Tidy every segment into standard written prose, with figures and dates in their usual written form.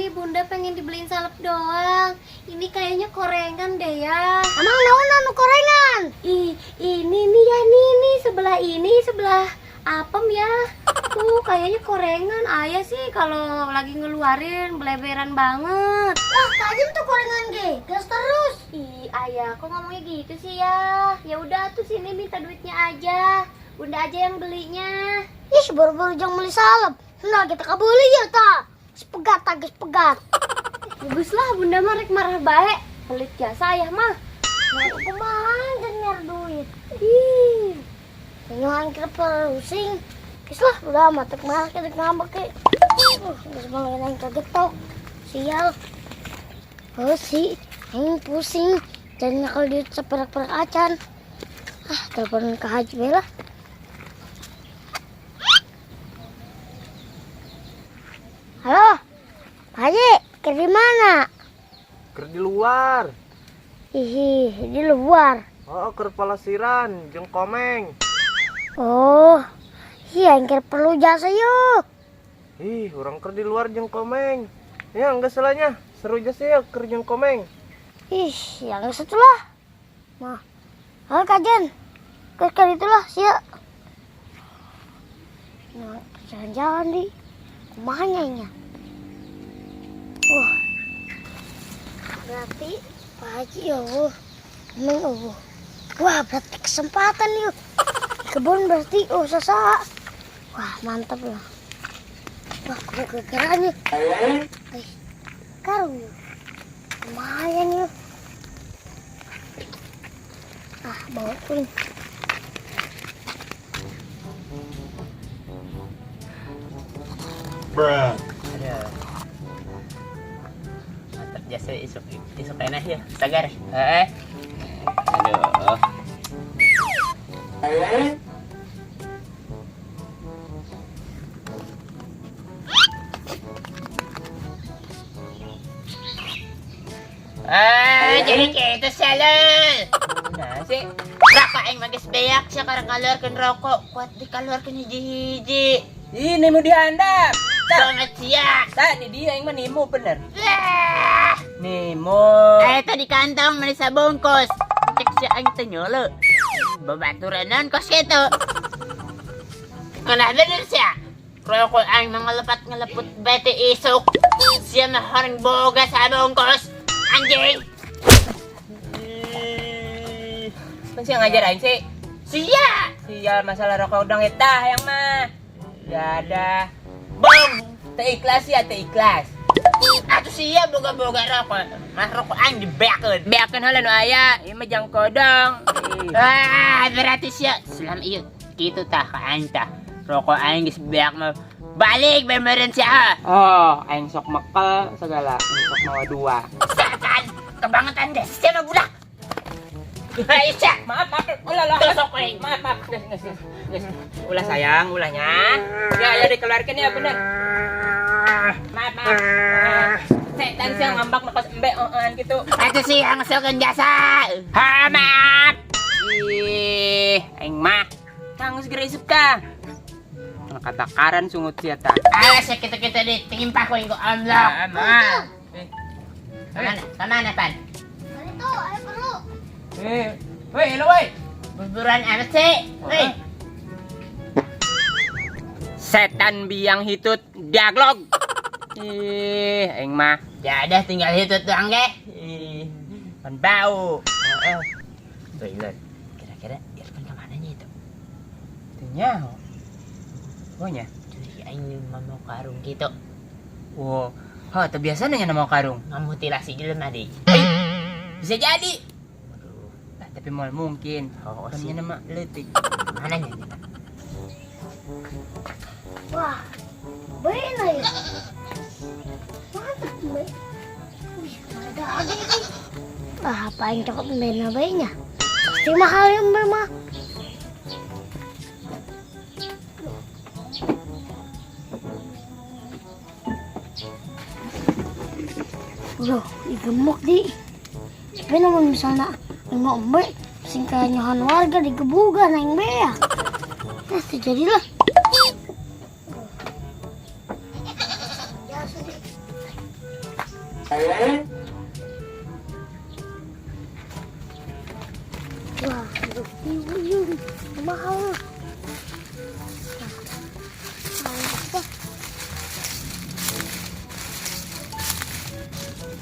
Ini Bunda pengen dibeliin salep doang. Ini kayaknya korengan deh ya. Emang naon anu korengan? Ih, ini nih ya, nih nih sebelah ini, sebelah apem ya. Tuh kayaknya korengan. Ayah sih kalau lagi ngeluarin beleberan banget. Lah, kajen tuh korengan ge. Gas terus. Ih, ayah kok ngomongnya gitu sih ya? Ya udah tuh sini minta duitnya aja. Bunda aja yang belinya. Ih, baru-baru jangan beli salep. Nah, kita kabuli ya ta. Sepegat ta, geus pegat. Bagus lah Bunda mah rek marah baik. Pelit jasa ayah mah. Nah, kumaha jangan nyari duit. Ih, Nyuhan kita pusing. Geus lah, udah amat rek marah kita ngambek ke. Geus malah aing kagetok. Sial. Oh sih, aing pusing. Jadi kalau duit seperak-perak acan. Ah, telepon ke Haji bae lah. Halo, Pak Haji, ke di mana? Keur di luar. Ih, di luar. Oh, keur palasiran jeung Komeng. Oh, iya, yang kira perlu jasa yuk. Ih, urang keur di luar jeung Komeng. Ya, enggak salahnya. Seru jasa ya keur jeung Komeng. Ih, yang satu lah. Mah, halo kajian. Ke kali itulah, siap. Nah, jalan-jalan di. Kumaha nya? Wah, berarti Pak Haji ya, wah, Komeng oh. Wah, berarti kesempatan yuk. Di kebun berarti oh sasa. Wah, mantap lah. Wah, kudu gegeran yuk. Eh, karung yuk. Lumayan yuk. Ah, bawa pulang. Bruh. Aduh. Mantap jasa isuk isuk enak ya, sagar. Eh. Aduh. Ah, jadi gitu salul. Nah, sih. Raka aing mah geus beak sia karang ngaluarkeun rokok, kuat dikaluarkeun hiji-hiji. Ini mau dihandap. Tak, Banget sia. tak di dia yang mah nemo bener. Lah. Nemo. Eh tadi kantong mana bungkus. Cek si aing teh nyolo. Babaturan kos kitu. Kena bener sia. Rokok aing mah ngelepat ngeleput bete isuk. Sia mah horeng boga sabungkus. Anjing. Ih, kan sih ngajar aing sih. Sia. Sial masalah rokok udang eta yang mah. Ya ada. Bom. Teu ikhlas ya, teu ikhlas. Atuh sia boga-boga rokok. Mah rokok aing dibeakeun. Beakeun heula nu aya, ieu mah jang kodong. Ih. Ah, berarti sia selam ieu kitu tah ka aing tah. Rokok aing geus beak mah balik bae meureun sia. Oh, aing sok mekel segala, aing sok mawa dua. Setan, kebangetan deh sia mah budak. Hai sia. Maaf, maaf, ulah lah. Tusuk aing. Maaf, maaf. Geus, geus, geus. Geus. Ulah sayang, ulahnya. Ya, ya dikeluarkan ya bener. Maaf, maaf. Setan sih yang ngambak nakos embe oan gitu. Atuh sia ngeselkeun jasa. Ha, maaf. Ih, aing mah. Kang geus geura isup ka. Kebakaran sungut sia tah. Alas ya kitu-kitu di timpah ku aing ku amlok. Ah, maaf. Eh, Kamana? Kamana, Pan? Kali itu, ayo perlu. eh, woi, hello woi. Buburan amat sih. Hei. Setan biang hitut daglog. Ih, aing mah. Ya udah tinggal hitut doang ge. Ih, pan bau. Heeh. Toilet. Kira-kira Irfan kemana nya itu? Teu nyaho. Oh nya. Curi aing mau karung gitu. Wow. Oh, teu biasa nanya nama karung. Ngamutilasi jelema deui. Bisa jadi. Waduh. Ah, tapi moal mungkin. Oh, Kan sih. nya nama leutik. Mana nya? Wah, benar ya. Mantap, Mbak. Wih, ada ada ini. Ah, apa yang cakep mbak bayinya? Pasti mahal ya mbak mah. Loh, digemuk di. Tapi namun misalnya mau mbak, sing nyohan warga digebugan aing be ya. Nah, terjadilah. Ya, sedih. Wah, endog tiwu yun. Mahal. Nah, apa?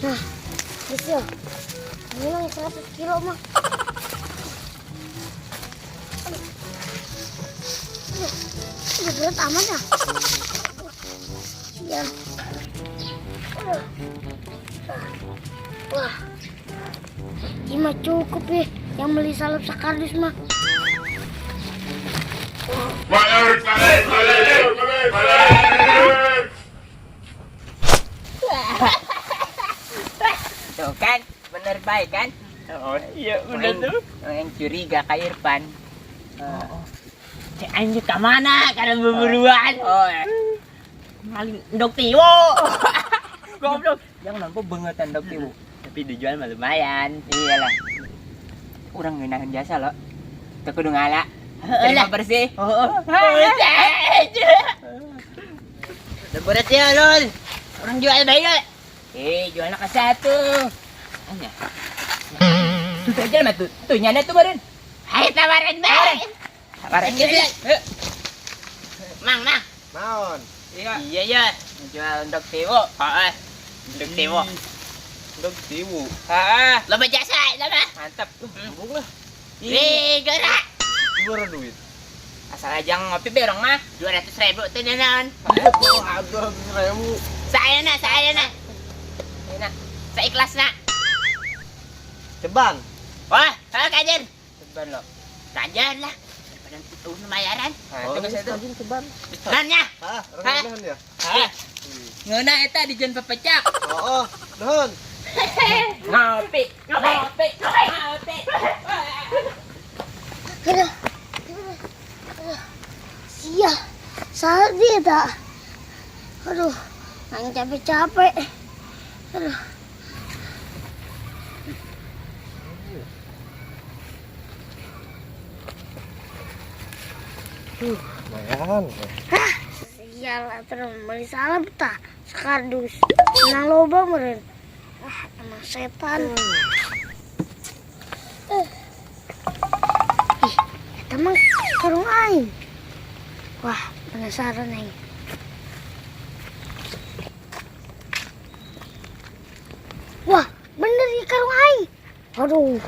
Nah, gitu ya. Ini mah 100 kilo mah. Aduh. Aduh, aduh, berat amat ya. Sial. Aduh. Wah, ini mah cukup ya yang beli salep sekardus mah. Tuh kan, bener baik kan? Oh, iya bener tuh. Yang curiga ka Irfan. Cek aing ka mana karena beburuan. Oh, eh. Maling endog tiwo. Goblok. Yang nampak banget endog tiwu. Tapi dijual mah lumayan. Iyalah. Urang ngeunaheun jasa lo. Teu kudu ngala. Heeh Terima lah. bersih. Oh, Berat ya, Lul. Orang jual bae ya. Eh, jualna ka satu. Anya. Tuh aja mah tuh. Tuh nyana tuh meureun. Hai tawaran bae. Tawaran. Heuh. Mang, mang. Naon? Iya. Iya, ya. Jual endog tiwu. Heeh. Endog tiwo. Endog tiwu. Heeh. Loba jasa, loba. Mantap. Embung lah. Wih, gerak. Juara duit. Asal aja ngopi be urang mah. 200 ribu teh naon? Oh, 200 ribu. Saya na, saya na. Enak. Saikhlasna. Ceban. Wah, heuh kajen. Ceban lo. Kajen lah. Daripada itu lumayaran. Nah, itu geus itu. Kajen ceban. Nanya. Hah, Hah? orang nahan ya? Hah. Ngeuna eta dijeun pepecak. Oh, oh, nahan. Ngopi, ngopi, ngopi. Aduh. Aduh. Sia, salah dia tak? Aduh, nang capek-capek. Aduh. Lumayan. Sial, terus beli salep tak? Sekardus. Nang loba meren. Ah, emang setan. Eh. Ih, eta mah karung aing. Wah, penasaran aing. Wah, bener ya karung aing. Aduh.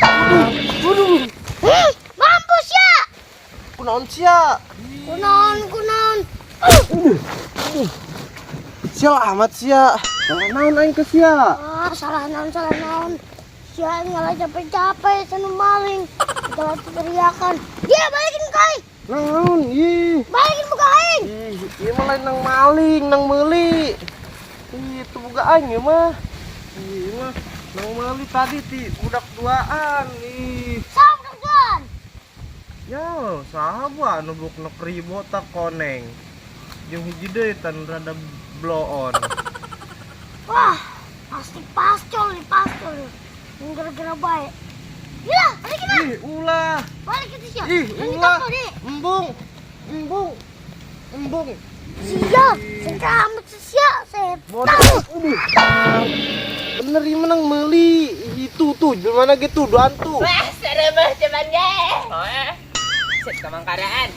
Aduh, aduh. Ih, mampus ya. Kunaon sia? Kunaon, kunaon. Sia amat sia. Naon aing ke sia? Ah, salah naon, salah naon. Sia ngalah capek-capek, senu maling. Kita teriakan. Ya, balikin ke aing. Naon? Ih. Balikin buka aing. Ih, ieu mah lain nang maling, nang meuli. Ih, itu boga aing ieu mah. Ih, ieu mah nang meuli tadi ti budak duaan. Ih. Sam kerjaan. Ya, saha buah nu buk nu kribo tak koneng. Jeung hiji deui tan rada bloon. Wah, pasti pascol nih, pascol nih. Yang gara-gara baik. Gila, balikin ah. Ih, ulah. Balikin tuh sia. Ih, Ini ulah. toko nih. Embung. Embung. Embung. Sia, sengkamat sia, Bodoh. setan. Aduh. Bener ieu menang meuli. Itu tuh, mana gitu duaan tuh. Wah, serem banget cuman ge. Oh, eh. Set kamangkaraan.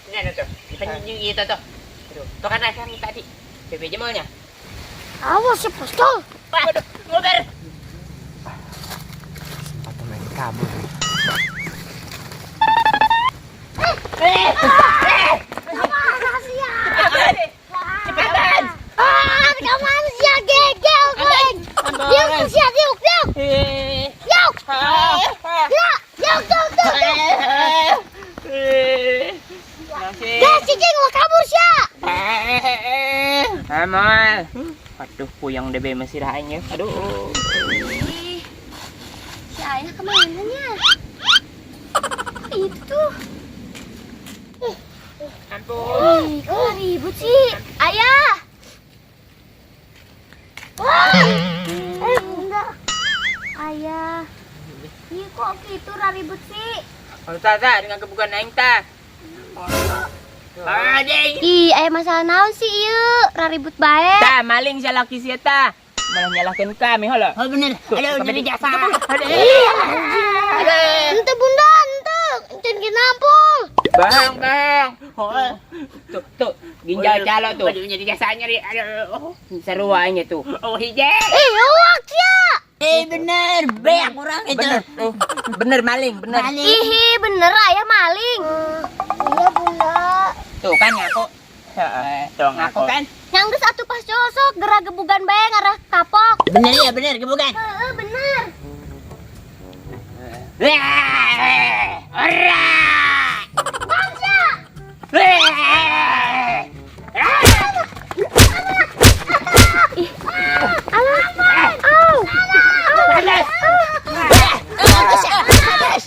Ini anu tuh, dipenyinjing itu tuh. Aduh, tuh kan rasa yang tadi. BBJ maunya. Awas ya pascol. Wah, nguber. Atau main kabur. Kemana sia? Cepetan. Ah, kemana sia? Gegel, geng. Diuk tuh sia, diuk, diuk. Eh. Diuk. Gila, diuk, diuk, diuk, diuk. Masih. Gas, cicing, lo kabur sia. Amal. Aduh, puyeng DB masih rahanya. Aduh. Ih, si ayah kemana nya? Kok itu tuh? Ampun. Ih, kok ribut sih? Ayah! Eh, enggak. Ayah. Ih, kok gitu ribut sih? Oh, ta, ta, dengan kebukaan aing ta. Ah, Badeng. Ih, aya masalah naon sih ieu? Raribut bae. Tah, maling sia laki sia tah. Malah nyalahkeun kami halo. Oh bener. Aduh, jadi jasa. Aduh. Aduh. Ente bunda, ente. Encan kinampul. Bang, bang. Oh. Tuh, tuh, ginjal calo tuh. Aduh, jadi jasa nyeri. Aduh. Sarua aing tuh. Oh, hije. Eh, hoax ya. Eh, bener. Beak orang itu. Bener. Oh, bener maling, bener. Maling. Ih, bener ayah maling. Iya bunda. Tuh kan ngaku. Heeh, Tuh, ngaku kan? Nyangges atuh pas cosok gerak gebugan bae ngarah kapok. Bener ya, bener gebukan. Heeh, bener. Wah, ora. Bangsa. Wah. Alah, au. Panas. Panas.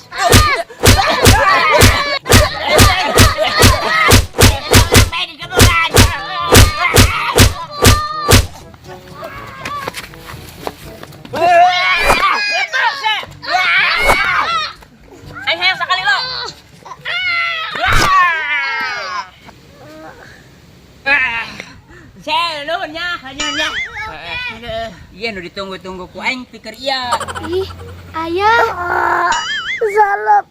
Main gebukan. Aing hayang sakali lo. Saya nuhun nya. Nuhun nya. Iya nu ditunggu-tunggu ku aing pikir iya. Ih, ayah. Salah.